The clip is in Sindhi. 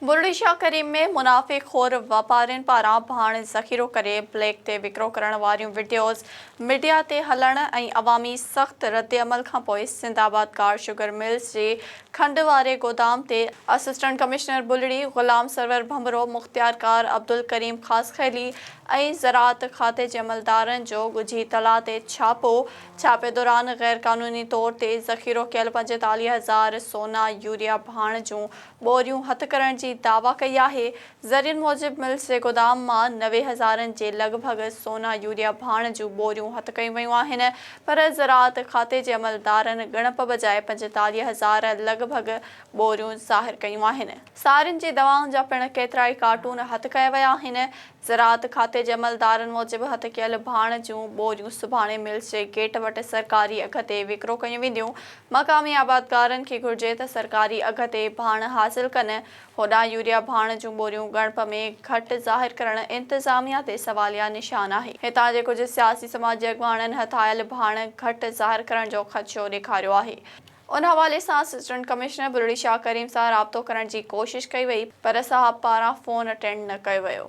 برڙي شاهه ڪريم ۾ منافعي خور واپارين پاران ڀاڻ ذخيرو ڪري بليڪ تي وڪرو ڪرڻ واريون وڊيوز ميڊيا تي هلڻ ۽ عوامي سخت ردعمل کانپوء سنڌ آبادگار شگر ملز جي کنڊ واري گودام تي اسسٽنٽ ڪمشنر بلڙي غلام سرور ڀنڀرو، مختيارڪار عبدالڪريم خاصخيلي ۽ زراعت کاتي جي عملدارن جو ڳجهي اطلاع تي ڇاپو، ڇاپي دوران غيرقانوني طور تي ذخيرو ڪيل 45 هزار سونا يوريا ڀاڻ جون ٻوريون هٿ ڪرڻ جي دعويٰ ڪئي آهي. ذريعن موجب ملز جي گودام مان 90 هزارن جي لڳ ڀڳ سونا يوريا ڀاڻ جون ٻوريون هٿ ڪيون ويون آهن پر زراعت کاتي جي عملدارن ڳڻپ بجاء 45 هزار لڳ ڀڳ ٻوريون ظاهر ڪيون آهن. سارين جي دوائن جا پڻ ڪيترائي ڪارٽون هٿ ڪيا ويا آهن. زراعت کاتي جي عملدارن موجب هٿ ڪيل ڀاڻ جون ٻوريون سڀاڻي ملز جي گيٽ وٽ سرڪاري اگهه تي وڪرو ڪيون وينديون. مقامي آبادگارن کي گهرجي ته سرڪاري اگهه تي ڀاڻ حاصل ڪن. هوڏانهن يوريا ڀاڻ جون ٻوريون ڳڻپ ۾ گهٽ ظاهر ڪرڻ انتظاميا تي سواليا نشان آهي. هتان جي ڪجهه سياسي سماجي اڳواڻن هٿ آيل ڀاڻ گهٽ ظاهر ڪرڻ جو خدشو ڏيکاريو آهي. ان حوالي سان اسسٽنٽ ڪمشنر بلڙي شاهه ڪريم سان رابطو ڪرڻ جي ڪوشش ڪئي وئي پر صاحب پاران فون اٽينڊ نه ڪيو ويو.